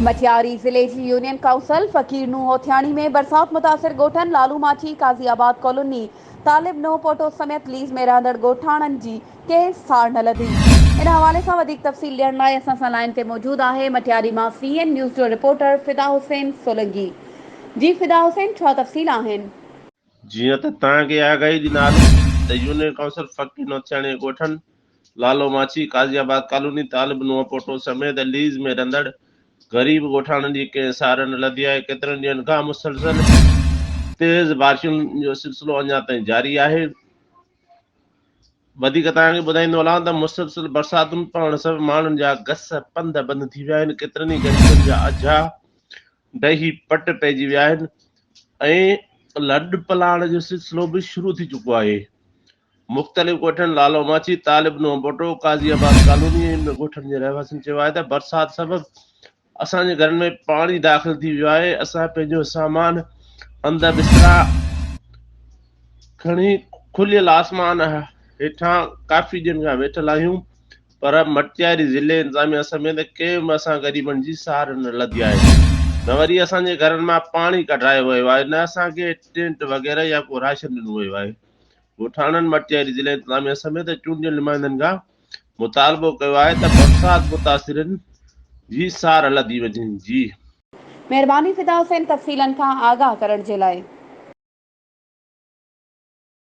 مٽياري ضلعي جي union council فقير نوح هوٿياڻي ۾ برسات متاثر ڳوٺن لالو ماڇي، قاضي آباد ڪالوني، طالب نوح پوٽو سميت ليز ۾ رهندڙ ڳوٺاڻن جي ڪنهن سار نه لڌي. ان حوالي سان وڌيڪ تفصيل ڏيڻ لاء اسان سان لائين تي موجود آهي مٽياري مان سي اين نيوز جو رپورٽر فدا حسين سولنگي. جي فدا حسين ڇا تفصيل آهن؟ جيئن ته توهان کي آگاهي ڏنا هلون ته يونين ڪائونسل فقير نوٿياڻي جي ڳوٺن لالو ماڇي، قاضي آباد ڪالوني، طالب نوح پوٽو سميت ليز ۾ رهندڙ غريب ڳوٺاڻن جي ڪنهن سار نه لڌي آهي، ڪيترن ڏينهن کان مسلسل تيز بارشن جو سلسلو اڃا تائين جاري آهي. وڌيڪ توهان کي ٻڌائيندو هلان ته مسلسل برساتن پوڻ سبب ماڻهن جا گس پنڌ بند ٿي ويا آهن، ڪيترن ئي غريبن جا اجها ڊهي پٽ پئجي ويا آهن ۽ لڏ پلاڻ جو سلسلو به شروع ٿي چڪو آهي. مختلف ڳوٺن لالو ماڇي، طالب نوح ڀٽو، قاضي آباد ڪالوني ۽ ٻين ڳوٺن جي رهواسين چيو آهي ته برسات سبب اسان جي گهرن ۾ پاڻي داخل ٿي ويو آهي، اسان پنهنجو سامان هنڌ بسترا کڻي کليل آسمان هيٺان ڪافي ڏينهن کان ويٺل آهيون. پر مٽياري ضلعي انتظاميا سميت ڪنهن به اسان غريبن جي سار نه لڌي آهي نه وري اسان جي گهرن مان پاڻي ڪڍرايو ويو آهي نه اسان کي ٽينٽ وغيره يا ڪو راشن ڏنو ويو آهي ڳوٺاڻن مٽياري ضلعي انتظاميا سميت چونڊيل نمائندن کان مطالبو ڪيو آهي ته برسات متاثرين جي سار لڌي وڃي جي. مهرباني فدا حسين تفصيلن کان آگاهه ڪرڻ جي لاء.